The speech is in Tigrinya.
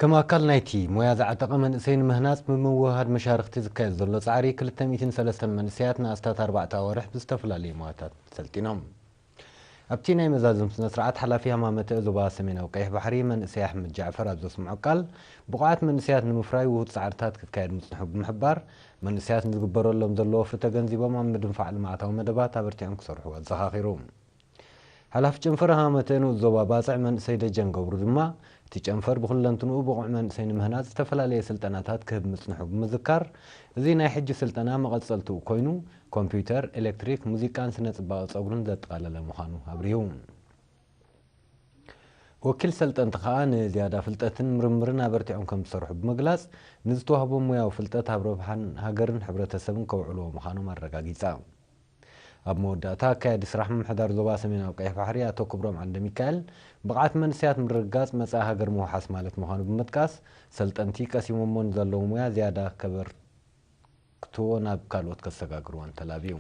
ከም ኣካል ናይቲ ሞያ ዝዓጠቐ መንእሰይ ንምህናጽ ብምውህሃድ መሻርኽቲ ዝካየድ ዘሎ ጻዕሪ፣ ክልተ ሚእትን ሰለስተን መንእሰያት ንኣስታት ኣርባዕተ ኣዋርሕ ብዝተፈላለየ ሞያታት ሰልጢኖም። ኣብቲ ናይ መዛዘሚ ስነ ስርዓት፣ ሓላፊ ሃማመተ ዞባ ሰሜናዊ ቀይሕ ባሕሪ መንእሰይ ኣሕመድ ጃዕፈር ኣብ ዘስምዖ ቃል፣ ብቑዓት መንእሰያት ንምፍራይ ውሁድ ጻዕርታት ክካየድ ምጽንሑ ብምሕባር፣ መንእሰያት ንዝግበረሎም ዘሎ ወፍሪ ተገንዚቦም ኣብ ምድንፋዕ ልምዓታዊ መደባት ኣበርቲዖም ክሰርሑ ኣዘኻኺሩ። ሓላፊ ጨንፈር ሃማመተ ንኡስ ዞባ ባጽዕ መንእሰይ ደጀን ገብሩ ድማ፣ እቲ ጨንፈር ብኹለንትንኡ ብቑዕ መንእሰይ ንምህናጽ ዝተፈላለየ ስልጠናታት ክህብ ምጽንሑ ብምዝካር፣ እዚ ናይ ሕጂ ስልጠና መቐጸልትኡ ኮይኑ፣ ኮምፒውተር፣ ኤሌክትሪክ፣ ሙዚቃን ስነ ጽባቐ ጸጉርን ዘጠቓለለ ምዃኑ ኣብሪሁ። ወኪል ሰልጠንቲ ከኣ ንዝያዳ ፍልጠትን ምርምርን ኣበርቲዖም ከም ዝሰርሑ ብምግላጽ፣ ንዝተዋህቦም ሞያዊ ፍልጠት ኣብ ረብሓን ሃገርን ሕብረተሰብን ከውዕልዎ ምዃኖም ኣረጋጊጻ። ኣብ መወዳእታ፣ ኣካያዲ ስራሕ ምምሕዳር ዞባ ሰሜናዊ ቀይሕ ባሕሪ ኣቶ ክብሮም ዓንደ ሚካኤል፣ ብቕዓት መንእሰያት ምርግጋጽ መጻኢ ሃገር ምውሓስ ማለት ምዃኑ ብምጥቃስ፣ ሰልጠንቲ ቀሲሞሞ ንዘለዉ ሞያ ዝያዳ ከበርክትዎ ናብ ካልኦት ከሰጋግርዎን ተላብዩ።